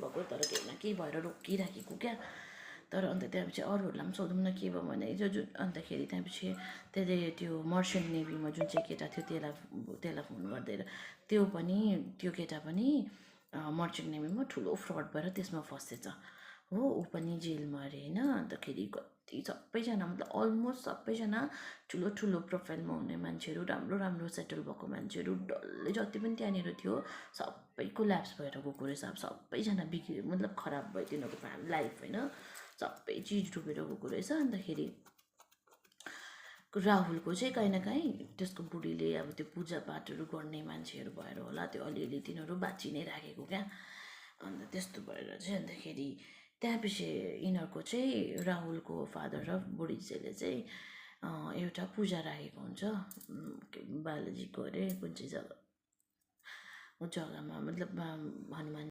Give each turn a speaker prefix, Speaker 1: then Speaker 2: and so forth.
Speaker 1: भएको तर केही न केही भएर रोकिराखेको क्या। तर अन्त त्यहाँपछि अरूहरूलाई पनि सोधौँ न के भयो भने जो जुन अन्तखेरि त्यहाँपछि त्यसले त्यो मर्चेन्ट नेभीमा जुन चाहिँ केटा थियो त्यसलाई फोन गरिदिएर त्यो केटा पनि मर्चेन्ट नेभीमा ठुलो फ्रड भएर त्यसमा फसेछ हो। ऊ पनि जेलमा अरे होइन। अन्तखेरि कति सबैजना मतलब अलमोस्ट सबैजना ठुलो ठुलो प्रोफाइलमा हुने मान्छेहरू राम्रो राम्रो सेटल भएको मान्छेहरू डल्लै जति पनि त्यहाँनिर थियो सबैको ल्याप्स भएर गएको रहेछ। अब सबैजना बिग्रियो मतलब खराब भयो तिनीहरूको लाइफ होइन। सबै चिज डुबेर गएको रहेछ। अन्तखेरि राहुलको चाहिँ काहीँ न काहीँ त्यसको बुढीले अब त्यो पूजापाठहरू गर्ने मान्छेहरू भएर होला त्यो अलिअलि तिनीहरू बाँची नै राखेको क्या। अन्त त्यस्तो भएर चाहिँ अन्तखेरि त्यहाँपछि यिनीहरूको चाहिँ राहुलको फादर र बुढी चाहिँले चाहिँ एउटा पूजा राखेको हुन्छ बालाजीको अरे कुन चाहिँ जग्गामा मतलब हनुमान